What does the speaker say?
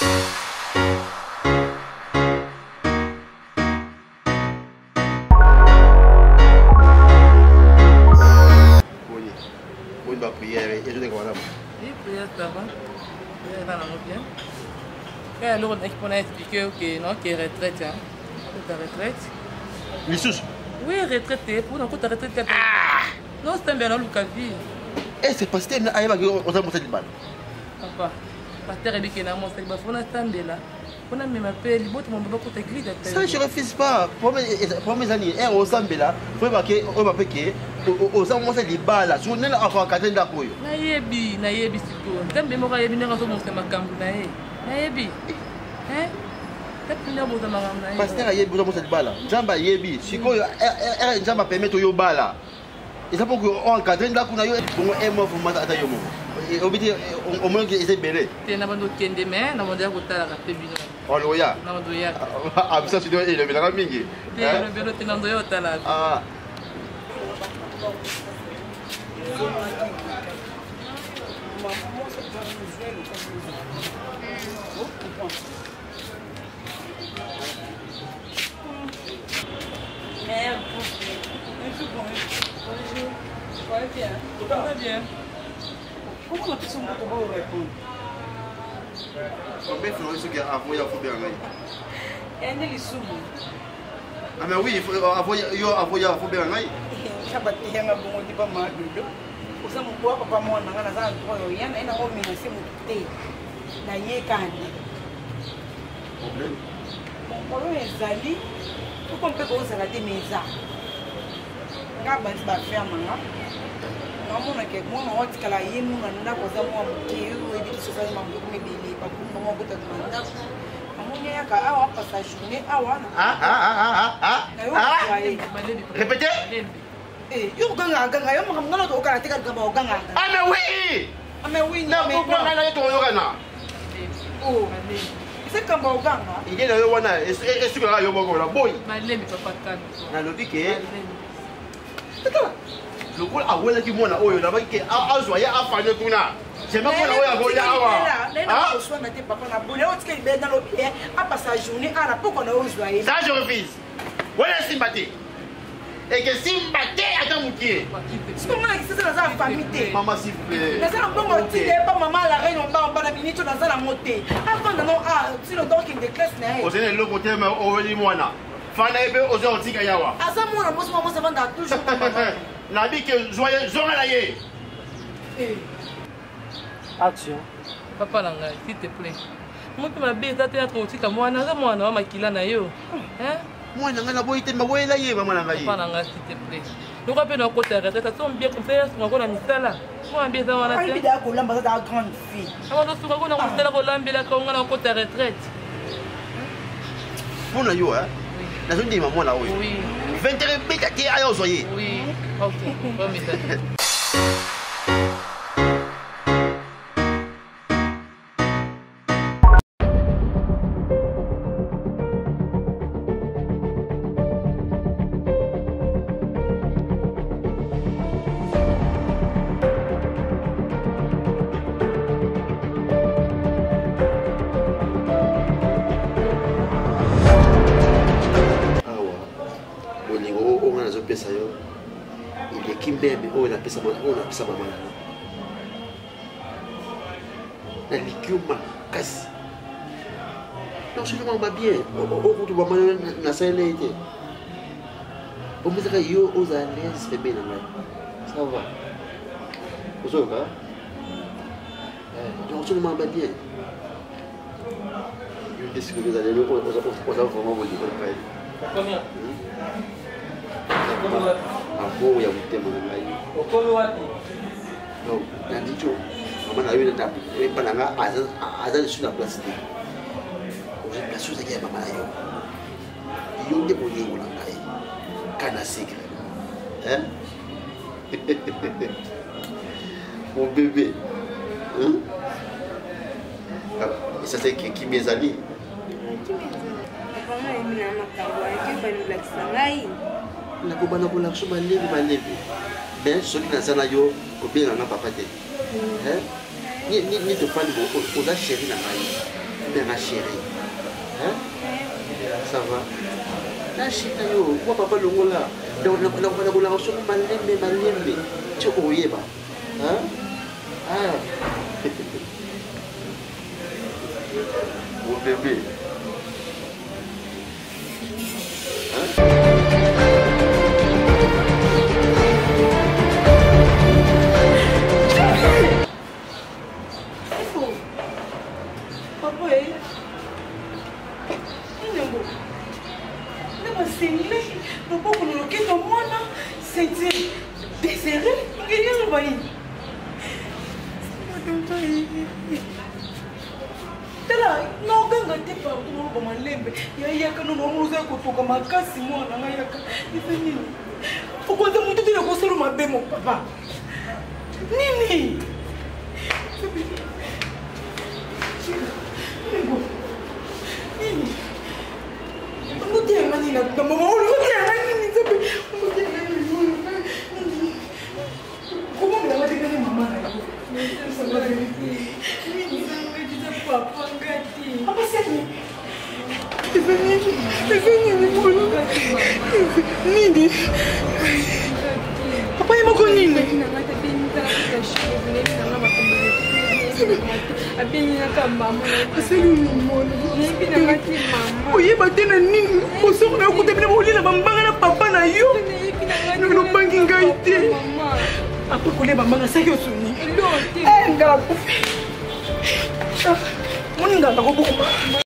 Boni boni ba prière ezoleka malamu. Oui, prière ça va. Prière eza nango bien. Kaka eloko nayaki mpona explike yo ke naoke retraite hein. Kota retraite. Lisusu? Oui, retraite te mpona kota retraite te. Non, stambe naluka vie. Eh, c'est pasteur ayebaki oza mosali libala. Papa, pasteur ayebiki na mosali libala, fo nasambela. Mpona mema mpe libota mobimba bakota église ata Ça, je refuse pas. Problème eza nini? Ere osambela, faut oyeba ke oyeba mpe ke oza mwasi ya libala. Soki nani akoakate ndako oyo? Nayebi, nayebi sikoyo. Nzambe moko ayebi ndenge azobongisa makambo na ye. Nayebi. Hein? Nzambe nde abongisa makambo na ye. Pasteur ayebi oza mwasi ya libala. Nzambe ayebi. Sikoyo ere Nzambe apermettre yo obala. Eza mpo ko encadrer ndako na yo bongo un mois vraiment ata yo moko. Obi te omonaki eza ebele. Te na bando kende mais na bando ya kotalaka mpe bino. Oloya. Na bando ya. Absence ndio elobelaka mingi. Te elobelo te na bando ya kotalaka. Ah. Bonjour. Ça va bien? Ça va bien. Comment on peut se répondre? Combien faut soki avoya faut bien ngai. Ende lisumu. Ah mais oui, il faut avoya yo avoya faut bien ngai. Kaba tiyanga bongo di ba ma dodo. Oza mokwa papa mwana nga naza na droit oya na ye nango menace motu te. Na ye kande. Problème. Bon, problème ezali toko mpe kozala te mais eza nga bandi baaffaire na nga namona ke mwana oyo atikala ye mu na ndako aza mwa moke oyebi biso ozali mambo ekomi ebele bakumba mwa kotaka na ndako amoni ayaka awa apasa journée awa nayokozwa ye Répétez. yo kogangaka ganga yo makambo nga na tokokana te kaka bakogangaka. Ah mais oui. Ah mais oui. Na kokanga na ye tokoyokana. Oh. Eza likambo ya koganga. Idée na yo wana esukelaka yo moko na boyi. Malembe papa kano. Nalobi ke tata lokola awelaki mwana oyo nabaki ke azwa ye afande kuna. J'aime mwana oyo akoya awa. Naye koswana te papa na boyi. Naye otika libele nalobi apasa journée ala pokwa na yo ozwa ye. Ça je refuse. Wana esimba te. Eke simba te ata mokie. Siko nga na kisasa naza na famille te. Mama s'il vous plaît. Naza na mbongo otinde pa mama la reine omba omba na minute naza na ngo te. Avanda no ah sino donc de classe na ye. Ozali na eloko te mais oweli mwana. Fana ye mpe oza kotika yawa. Aza mwana mwasi mwana mwasi avanda toujours. Nabi ke zwa ye zonga na ye. Eh. Action. Papa na ngai, s'il te plaît. Moto mabe eza te ata otika mwana, aza mwana wa makila na yo. Hein? Mwana ngai naboyi te, maboyela ye mama na ngai. Papa na ngai, s'il te plaît. Lokola mpe nakota retraite, aso bien comme ça asunga ko na misala. Mwana mbi eza wana te. Ayebi da kolamba aza grande fille. Awa azosunga ko na mosala kolambelaka nga nakota retraite. Mpo na yo, hein? Nazondima mwana oyo. Oui. 20 heures ebeta te aya ozwa ye. Oui. Ok. Bon message. Awa bolingo oyo nga nazopesa yo eleki mbembe oyo napesa mama na yo. Naliki yo makasi. Non, soki mama bien, okutu mama nasaleli ye te. Omizaka yo ozala l'aise pembeni na ngai. Ça va. Ozoyoka? Donc soki mama bien. Yo nde sikoyo ozala lelo oza vraiment bolingo na ngai. Amour ya motema na ngai. Okomi wapi? Donc, nandiki yo, mama na yo epa na nga aza lisusu na place te. Oza place ozalaki ya mama na yo. Yo nde bolingo na ngai. Kana secret. Hein? Mon bébé. Hein? Esasa kimia ezali. Nakobanda kolakisa malembe malembe. Mais soki naza na yo kobenga nga papa te. Ni tofandi oza chéri na ngai. Obenga chéri. Hein? Ça va? Na chéri na yo, kwa papa longola. Nakolaka soko malembe malembe. Ti okoyeba. Hein? Ah. Mon bébé. Papa, eh? Nini yango? Na basengle, loboko na loketo mwana, ceinture desserré, ngeli aloba nini? Tala, naoganga te pardon, naloba malembe. Yayaka nono, omona ozali kotoka makasi mwana na ngai yaka. Eza nini? Okonza moto te na kosala mabe mo papa. Nini? Nini? Okoteya nini na mama? Okoteya nini nzambe? Okoteya nini? Komonela nga te kani mama na yo. Papa sani. Eza nini? Eza nini mwana? Nini? Papa ye moko nini? Asali nini mwana? Oyeba te na nini? Osoko na yo kuta bino bolia na bambanga na papa na yo. Nobangi ngai te. Après kolia bambanga asaki osoni. Eh, ngala kufi. Moni ngala koboma.